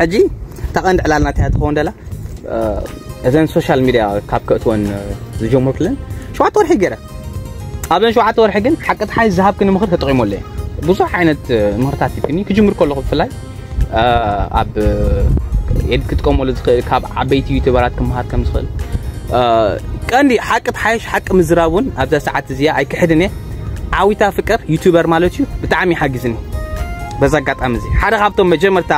ሕጂ እታ ቀንዲ ዕላልና እንታይ ትኸውን ደላ? እዘን ሶሻል ሚድያ ካብ ከእትወን ዝጀመርኩለን ሸውዓተ ወርሒ ገይረ። ኣብዘን ሸውዓተ ወርሒ ግን ሓቂ ተሓይ ዝሃብክኒ ምኽሪ ተጠቂመሉ እየ። ብዙሕ ዓይነት ምኽርታት ሂብክኒ ክጅምር ከለኹ ብፍላይ ኣብ ኤድ ክትጥቀመሉ ዝኽእል ካብ ዓበይቲ ዩቱበራት ክመሃር ከም ዝኽእል ቀንዲ ሓቂ ተሓይሽ ሓቂ ምዝራብ እውን ኣብዛ ሰዓት እዚኣ ኣይክሕድን እየ። ዓዊታ ፍቅር ዩቱበር ማለት እዩ ብጣዕሚ ሓጊዝኒ። በዛ ኣጋጣሚ እዚ ሓደ ካብቶም መጀመርታ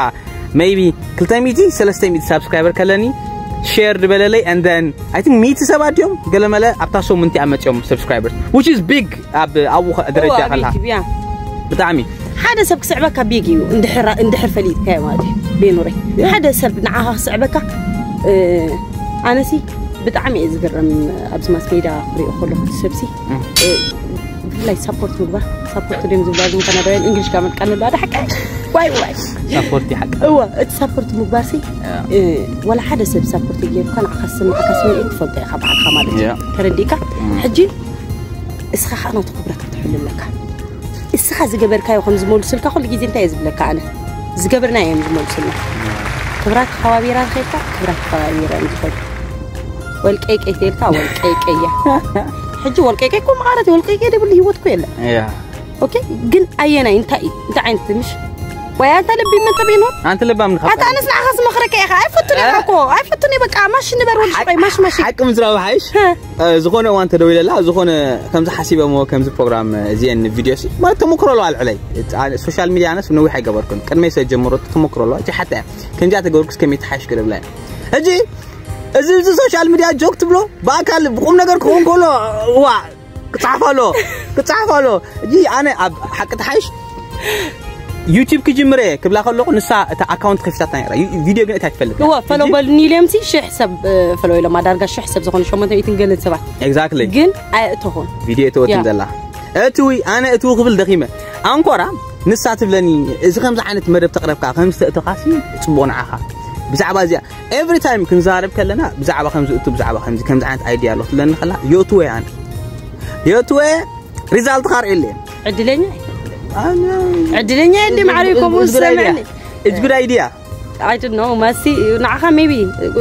maybe ክልተ ሚእቲ ሰለስተ ሚእቲ ሳብስክራይበር ከለኒ ሼር ዝበለለይ and then I think ሚእቲ ሰባት ድዮም ገለመለ ኣብታ ሰሙንቲ ኣብ መፅኦም subscribers which is big ኣብ ኣብኡ ደረጃ ከላ ያ ብጣዕሚ ሓደ ሰብ ክስዕበካ ቢግ እዩ እንድሕር እንድሕር ፈሊጥካዮ ማለት እዩ ቤኑረይ ሓደ ሰብ ንዓኻ ክስዕበካ ኣነሲ ብጣዕሚ እየ ዝግረም ኣብዚ ማስ ሜዳ ክሪኦ ከለኹ እቲ ሰብሲ ብፍላይ ሳፖርት ምግባር ሳፖርት ድም ዝብላ ዝምከና ዶ እንግሊሽ ጋር መልቃ ንብላ ዳሕቀ ዋይ ዋይ ሳፖርት ይሓቅ እወ እቲ ሳፖርት ምግባር ሲ ወላ ሓደ ሰብ ሳፖርት ይገብካ ንዓኻ ስምዓካ ስምዒት ትፈልጦ ኢኻ ባዕልካ ማለት እዩ ተረዲእካ ሕጂ እስኻ ከዓ ናቱ ክብረት ክትሕሉ ኣለካ እስኻ ዝገበርካዮ ከም ዝመልሱልካ ኩሉ ግዜ እንታይ እየ ዝብለካ ኣነ ዝገብርና እዮም ዝመልሱልና ክብራት ከባቢራ ንኸድካ ክብራት ከባቢራ እዮም ዝኸዱ ወልቀይ ቀይ ተልካ ወልቀይ ቀያ ሕጂ ወልቀይ ቀይ እኮ ማለት ወልቀይ ቀይ ደብል ህይወት እኮ የለ ያ ኦኬ ግን ኣየናይ እንታይ እዩ እንታይ ዓይነት ትንሽ ወይ ኣንተ ልቢ መጠብ ይኖር ኣንተ ለባም ንኻ ኣታ ኣነስ ንዓኻ ዝመኽረካ ኢኻ ኣይፈቱን እየ እኮ ኣይፈቱን እየ በቃ ማሽ ንበር ወዲ ሽቆይ ማሽ ማሽ ሓቂ ምዝራብ ሓይሽ ዝኾነ እዋን ተደዊለላ ዝኾነ ከምዚ ሓሲበሞ ከምዚ ፕሮግራም እዚአን ቪድዮ ሲ ማለት ተሞክሮ ኣለዋ ልዕለይ ሶሻል ሚድያ ኣነስ ነዊሕ ኣይገበርኩን ቅድመይ ስለ ጀምሮ ተሞክሮ ኣለዋ እቲ ሓታ እያ ከምዚኣ ተገበርኩስ ከመይ ተሓይሽ ክደብላ እያ ሕጂ እዚ እዚ ሶሻል ሚድያ ጆክ ትብሎ ብኣካል ብቁም ነገር ክኸውን ከሎ ዋ ክጻሕፍ ኣሎ ክጻሕፍ ኣሎ እዚ ኣነ ኣብ ሓቂ ተሓይሽ ዩቲብ ክጅምር እየ ክብላ ከለኹ ንሳ እታ ኣካውንት ከፊታትና ነራ ቪድዮ ግን እታ ትፈልጥ እወ ፈሎ በሉኒ ኢልዮም ሲ ሽሕ ሰብ ፈሎ ኢሎም ኣዳርጋ ሽሕ ሰብ ዝኾኑ ሸሞንተ ሚእትን ገለን ሰባት ኤግዛክትሊ ግን ኣየእተኹን ቪድዮ እተወትን ዘላ እትዊ ኣነ እትዊ ክብል ደኺመ ኣንኮራ ንሳ ትብለኒ እዚ ከምዚ ዓይነት መደብ ተቕረብካ ከምዚ ተእተኻሲ ጽቡቕ ንዓኻ ብዛዕባ እዚኣ every time ክንዛረብ ከለና ብዛዕባ ከምዚ እቱ ብዛዕባ ከምዚ ከምዚ ዓይነት ኣይድያ ኣሎ ትብለኒ ከላ የእትወ ኣነ የእትወ ሪዛልት ካር የለ ዕድለኛ ዕድለኛ እንዲ ማዕረ ከምኡ ዝሰምዕኒ it's good idea I don't know ማሲ ንዓኻ maybe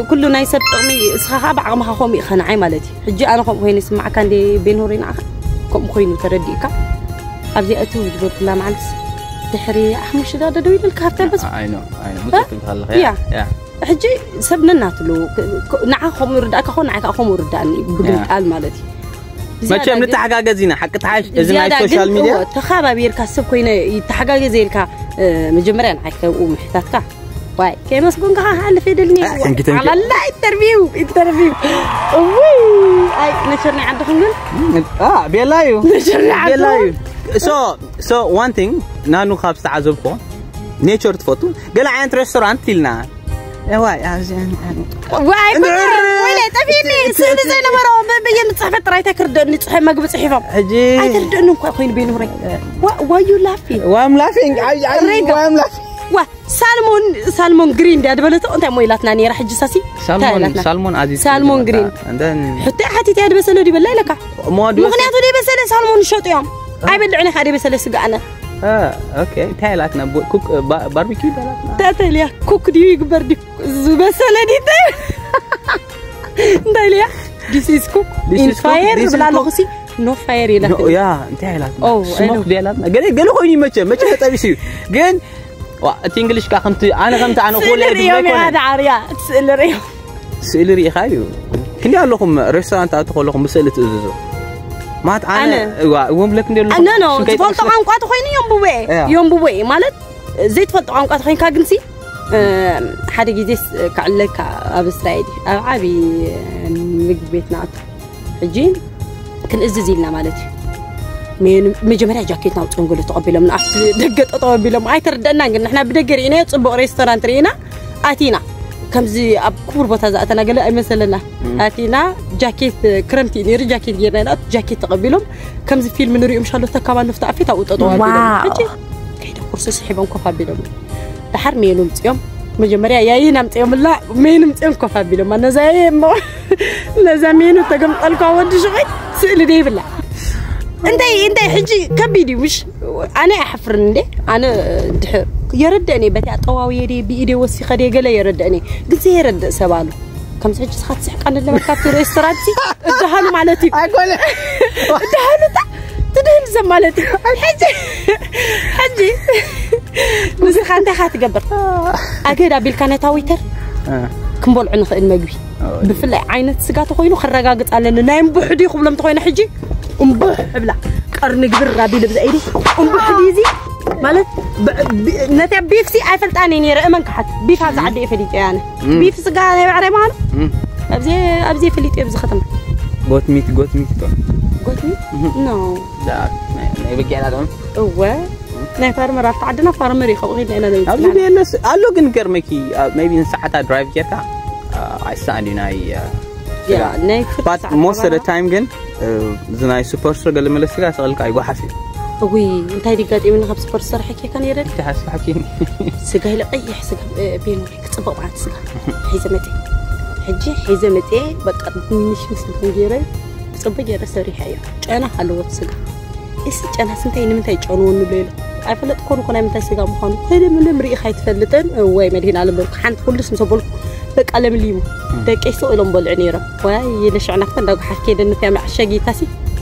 ኩሉ ናይ ሰብ ጥቕሚ እስኻ ከዓ ብዓቕምኻ ከምኡ ኢኻ ንዓይ ማለት እዩ ሕጂ ኣነ ከምኡ ኮይኑ ይስማዓካ እንደ ቤንሆሪ ንዓኻ ከምኡ ኮይኑ ተረዲእካ ኣብዚኣ እቲ ዝገርኩላ መዓልትስ ድሕሪ ሓሙሽተ ዳደ ደው ኢለልካ ሃብታ በስ I know I know ምጥቅም ካለኸ ያ ሕጂ ሰብ ነናትሉ ንዓ ከምኡ ርዳእካ ኾን ንዓካ ከምኡ ርዳእኒ ብግልቃል ማለት እዩ መቸም ንተሓጋገዝ ኢና ሓቂ ተሓሽ እዚ ናይ ሶሻል ሚድያ ተኻባቢርካ ሰብ ኮይነ ይተሓጋገዘ ኢልካ መጀመርያ ንዓይ ከብኡ ምሕታትካ ዋይ ከመስጎንካ ክሓልፍ የደልኒ Thank you, thank you. ዓላላ ኢንተርቪው ኢንተርቪው እውይ ኣይ ነሸርኒ ዓድኹም ግን ቤላ እዩ ነሸርኒ ቤላ እዩ ዓድኹም so so one thing ናኑ ካብ ዝተዓዘብኮ ኔቸር ትፈቱ ገለ ዓይነት ሬስቶራንት ኢልና ዋይ ኣብዚ ዋይ ወይለ ጠፊኒ ስእሊ ዘይነበሮ በየን ጽሕፈት ጥራይ ተክርደኒ ጽሐ መግቢ ጽሒፎም ሕጂ ኣይትርደኒ እንኳ ኮይኑ ቤኑረይ ዋዩ ላፊ ዋም ላፊንግ ሬጋ። ዋም ላፊንግ ዋ ሳልሞን ሳልሞን ግሪን እንዲያ ዝበለቶ እንታይ ሞ ኢላትና ነይራ ሕጂ ሳሲ ሳልሞን ሳልሞን ኣዚዝ ሳልሞን ግሪን። and then ሕቶ ሓቲት እያ ዝበሰለ ድበላ ኢለካ ሞዲ ምክንያቱ ዘይበሰለ ሳልሞን ይሸጡ እዮም ኣይበልዕን ኢኻ ዘይበሰለ ስጋ ኣነ okay እንታይ ኢላትና ኩክ ባርቢኪው ኢላትና ተተልያ ኩክ ድዩ ይግበር ድዩ ዝበሰለ ድዩ እንታይ እንታይ ኢልያ this is cook This in is cook, fire this is ብላ cook. ኣለኹ ሲ no fire ኢላ ያ እንታይ ኢላት Oh, ስሞክ I know. ድያላትና ገለ ገለ ኮይኑ ይመቸ መቸ ተጠቢሱ እዩ ግን ዋ እቲ እንግሊሽ ካ ከምቲ ኣነ ከምቲ ኣነ ስእሊ ኮለ ርእዮም ኢና ዳዓርያ እቲ ስእሊ ርእዮም ስእሊ ርኢኻ እዩ ክንዲ ኣለኹም ሬስቶራንት ኣቲ ከለኹም ብስእሊ ትእዝዙ ማለት ኣነ ኣነ? ዋ እውን ብለክ እንደ no no ዝፈልጦ ቋንቋ ተኮይኑ የንብቦ እየ እያ። የንብቦ እየ ማለት ዘይትፈልጦ ቋንቋ ተኮይንካ ግንሲ ሓደ ግዜ ክዕለካ ኣብ እስራኤል እዩ ኣብ ዓብዪ ምግቢ ቤት ንኣቱ ሕጂ ክንእዝዝ ኢልና ማለት እዩ ሜኑ መጀመርያ ጃኬት ናውፅኦም ገለ ተቐቢሎም ንኣፍቲ ደገ ጠጠው ኣቢሎም ኣይተረደእናን ግን ንሕና ብደገ ርኢናዮ ፅቡቕ ሬስቶራንት ርኢና ኣቲና ከምዚ ኣብ ክቡር ቦታ ዝኣተና ገለ ኣይመሰለና ኣቲና ጃኬት ክረምቲ እዩ ነይሩ ጃኬት ጌርና ኢና ጃኬት ተቐቢሎም ከምዚ ፊልም ንሪኦም ሻሎ ተካባ ንፍታ ኣፊት ኣብኡ ጠጠው ኣቢሎም ሕጂ ከይደ ኩርሲ ስሒቦም ኮፍ ኣቢሎም ደሓር ሜኑ ምፅኦም መጀመርያ ያይን ኣምፅኦምላ ሜኑ ምፅኦም ኮፍ ኣቢሎማ ነዛ ያየ እሞ ነዛ ሜኑ ተገምጠልኳ ወዲ ሽቆይ ስእሊ ደይብላ እንታይ እንታይ ሕጂ ከቢድ እዩ ምሽ ኣነ ኣይሓፍርን እንዴ ኣነ ድሕር የረደእኔ በቲ ኣጠዋውየ ድየ ብኢደ ወሲኸ ድየ ገለ የረደእኔ። ግን ዘየረድእ ሰብ ኣሎ። ከምዚ ሕጂ ስኻ ትስሕቀኒ ኣለካ ኣብቲ ሬስቶራንት ሲ እድሃሉ ማለት እዩ። ኣይኮነ እድሃሉ ታ ትድህል ሰብ ማለት እዩ። ሕጂ ሕጂ ንስኻ እንታይ ኢኻ ትገብር? ኣገዳ ቢልካ ነታ ዊተር ክንበልዑ ንኽእል መግቢ ብፍላይ ዓይነት ስጋ ተኾይኑ ክረጋግፅ ኣለኒ። ናይ እምቡሕ ድዩ ክብሎም ተኾይነ ሕጂ እምቡሕ እብላ ቀርኒ ግብር ኣቢሉ ብዛ ኢዱ እምቡሕ ድዩ እዚ ማለት ብ- ብ- ነታ ቢፍ ሲ ኣይፈልጣን እየ ነይረ። እመን ክሓት ቢፍ ኣብዚ ዓዲ እየ ፈሊጠ ኣነ። ቢፍ ስጋ ናይ ባዕዳይ ምዃኑ ኣብዚ ኣብዚ ፈሊጠ ኣብዚ ከተማ ጎት ሚት ጎት ሚት ዶ ጎትኒ ኖ ዳ ናይ ናይ በጊዕ ላቶም እወ ናይ ፋርመር ኣብቲ ዓድና ፋርመር እዩ። ካብኡ ኸይድና ኢና ነምፅእ ኣብዚ ቤለስ ኣሎ ግን ገርመኪ maybe ንሰዓታ ድራይቭ ጌርካ ኣይሰኣን እዩ ናይ ያ ናይ but most of the time ግን እዚ ናይ ሱፐር ስቶር ገለ መለ ስጋ ሰቐልካ ኣይጓሓፍ እዩ እጉይ እንታይ ዲጋጢሙኒ ካብ ሱፐር ስቶር ሓኪካ ነይረ እንታይ ሓስካ ሓኪ ስጋ ኢለ ቀይሕ ስጋ ቤኖ ክፅብቕ ማለት ስጋ ሒዘ መፅእ ሕጂ ሒዘ መፅእ በቃ ድንሽ ምስ ገይረ ፅቡቅ ገይረ ሰሪሐ እየ ጨና ኣለዎ እቲ ስጋ እስ ጨናስ እንታይ ንምንታይ ጨንዎ ንብሎ ኢለ ኣይፈለጥኮን እኮ ናይ ምንታይ ስጋ ምዃኑ ከይደ ምንም ርኢኻ ኣይትፈልጥን ወይ መድሂን ኣለም በልኩ ሓንቲ ኩሉስ ምስ በልኩ በቃ ለምሊሙ ደቀይ ስቕ ኢሎም በልዑ ነይሮም ዋይ ኢለ ሽዕናፍተ እንዳጓሓፍ ከይደ ንትያ መዕሸጊታሲ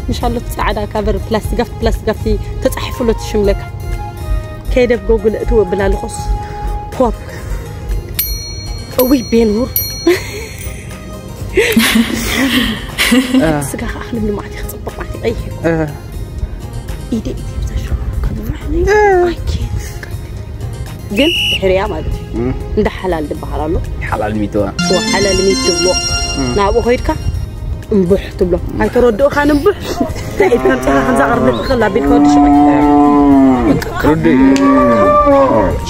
ምሻሎ ፃዕዳ ካቨር ፕላስቲክ ኣብቲ ፕላስቲክ ኣብቲ ተፃሒፉሎ ትሽምለካ ከይደ ብጎጉል እትወ ብላልኾስ ፖር እውይ ቤንሁር ስጋ ከዓ ክልም ልማዕት ክፅብቕ ማለት ይቐይር ኢደ ኢደ ብዘሸ ከብፍሕኒ ኣይኬን ግን ድሕሪያ ማለት እዩ እንደ ሓላል ዝበሃል ኣሎ ሓላል ሚትዋ ሓላል ሚት ትብሎ ናብኡ ከይድካ እምቡሕ ትብሎ ኣይተረድእኻን እምቡሕ ኢድካን ጨና ከምዛ ቅርቢ ትኽእል ኣቢልካ ወዲ ሽቆይ ርዲ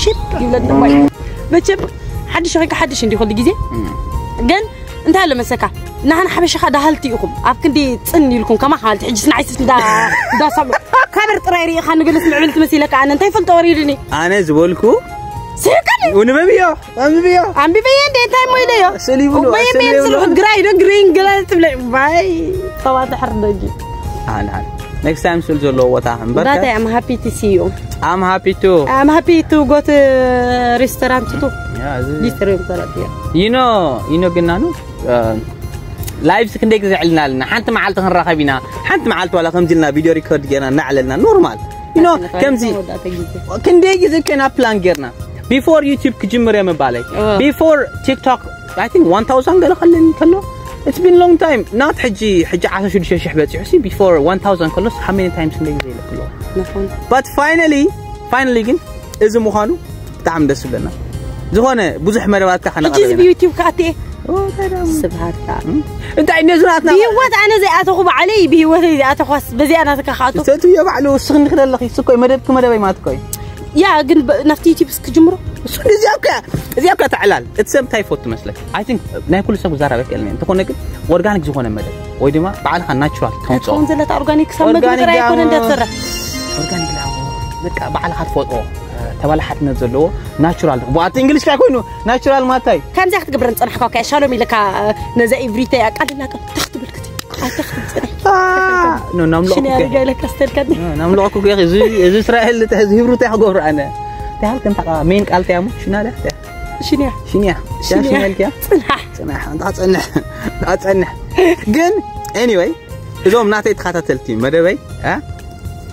ሽጥ ይብለኒ እሞ እዩ መቸም ሓድሽ ኮይንካ ሓድሽ እንዲ ኩሉ ግዜ ግን እንታይ ኣለ መሰካ ንሓን ሓበሻኻ ዳሃልቲ ኢኹም ኣብ ክንዲ ፅን ኢልኩም ከማ ሓልቲ ሕጂ ስናዓይስ እንዳሳሉ ካበር ጥራይ ርኢኻ ንግልስ ምዕብል ትመሲለካ ኣነ እንታይ ፈልጦ ወሪድኒ ኣነ ዝበልኩ ስሕቀኒ ውንበብዮ ኣንብብዮ ኣንቢበየ እንደ እንታይ ሞ ኢለዮ ስሊ ብሉ ወይም ስሊ ብሉ የምስሉ ግራይ ዶ ግሪን ገለ ትብለ ባይ ተባተ ሕርደጊ ኣን ኣን next time ስል ዘለዎ ቦታ እምበር But I am happy to see you. I'm happy too I'm happy to go to restaurant too. Yeah, this is- This restaurant, yeah. you know you know ግናኑ ላይቭስ ክንደይ ግዜ ዕልና ኣለና ሓንቲ መዓልቲ ክንራኸብ ኢና ሓንቲ መዓልቲ ዋላ ከምዚ ኢልና ቪድዮ ሪኮርድ ጌርና እናዕለልና ኖርማል you know ከምዚ ክንደይ ግዜ ከና ፕላን ጌርና before YouTube ክጅምር እየ ምባለይ before TikTok I think one thousand ገለ ከለኒ ከሎ it's been long time not ሕጂ ሕጂ ዓሰርተ ሽዱሽተ ሽሕ በፂሑ ሲ before one thousand ከሎስ how many times ክንደይ ግዜ ኢለ ከሎ but finally finally ግን እዚ ምዃኑ ብጣዕሚ ደስ ይብለና ዝኾነ ብዙሕ መደባትካ ሕጂ እዚ ከነቕርብ ብዩቲብ ከኣትየ ስብሃትካ እንታይ ነዚ ናትና ብህይወት ኣነ ዘይኣተኹ ባዕለይ ብህይወተይ ዘይኣተኳስ በዚኣ ናትካ ከኣቱ ዝተትዮ ባዕሉ እስኺ ንክደለኺ ስኮይ መደብኪ መደበይ ማለት ኮይ ያ ግን ብ- ናብቲ ዩቲብ እስክጅምሮ እሱ እዚኣ እኮ እዚኣ እኮ ተዕላል እቲ ሰብ እንታይ ይፈቱ መስለክ I think ናይ ኩሉ ሰብ ክዛረበ ክእል እንተኾነ ግን ኦርጋኒክ ዝኾነ መደብ ወይ ድማ ባዕልኻ ናቹራል ተምፅኦ ትኸውን ዘለታ ኦርጋኒክ ክሳብ መግቢ ኦርጋኒክ ጥራይ ዳሞ- ኣይኮነ እንዳትሰርሕ ኦርጋኒክ ዳሞ በቃ ባዕልኻ ትፈጥሮ ተባላሓትነት ዘለዎ ናቹራል ብኣቲ እንግሊሽ ካይ ኮይኑ ናቹራል ማታይ ከምዚኣ ክትገብረን ፀናሕካ ከ ሻሎም ኢለካ ነዛ ኢብሪተይ ኣቃልላካ ተኽትብል ክት ኣይተኽትብል ፅናሕ ኖ ናምልቑ ሽንያ ሪጋ ኢለካ ስተልካኒ ናምልቑ ኩ እዚ እዚ እስራኤል እዚ ህብሩ እንታይ ክገብሩ ኣነ እንታይ ሃልክ እንታይ ሜን ቃል እንታይ እሞ ሽና ዳ ሽንያ ሽንያ ሽንያ ሽንያ ኢልክያ ፅናሕ ፅናሕ እንታ ፀንሕ እንታ ፀንሕ ግን anyway እዞም ናተይ ተኸታተልቲ መደበይ እ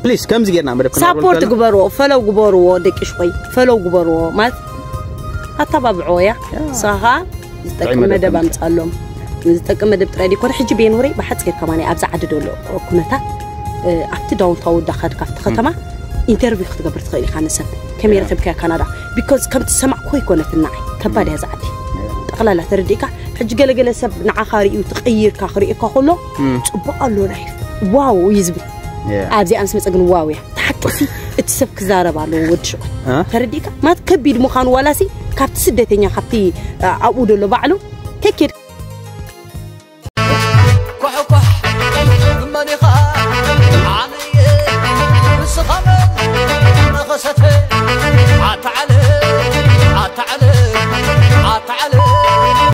ፕሊስ ከምዚ ጌርና መደብ ሳፖርት ግበርዎ ፈለው ግበርዎ ደቂ ሽቆይ ፈለው ግበርዎ ማለት ኣተባብዕዎ ያ ያ። ሳኻ ዝጠቅም መደብ መደብ ከምዚ። ኣምፃሎም ዝጠቅም መደብ ጥራይ ዲኮነ ሕጂ ቤንሁረይ ብሓፂር ከማኒ ኣብዚ ዓዲ ደሎ ኩነታት እ፣ ኣብቲ ዳውንታውን ዳኻድ ካብቲ ከተማ ኢንተርቪው ክትገብር ትኽእል ኢኻ ንሰብ ከመይ ረከብካያ ካናዳ ቢካዝ ከምቲ ዝሰማዕኩ ኣይኮነትን ንዓይ ከባድ እያ ዝዓዲ ጠቕላላ ተረዲእካ ሕጂ ገለገለ ሰብ ንዓኻ ርእዩ ትቕይርካ ክርእየካ ከሎ እም። ፅቡቕ ኣሎ ላይፍ ዋው እዩ ዝብል Yeah. ኣብዚኣ ምስ መፀ ግን ዋው እያ ተሓቅሲ እቲ ሰብ ክዛረብ ኣለዎ ወዲ ሽቆይ እ? ተረዲእካ ማለት ከቢድ ምዃኑ ዋላሲ ካብቲ ስደተኛ ካብቲ እ፣ ኣብኡ ደሎ ባዕሉ ከይከድ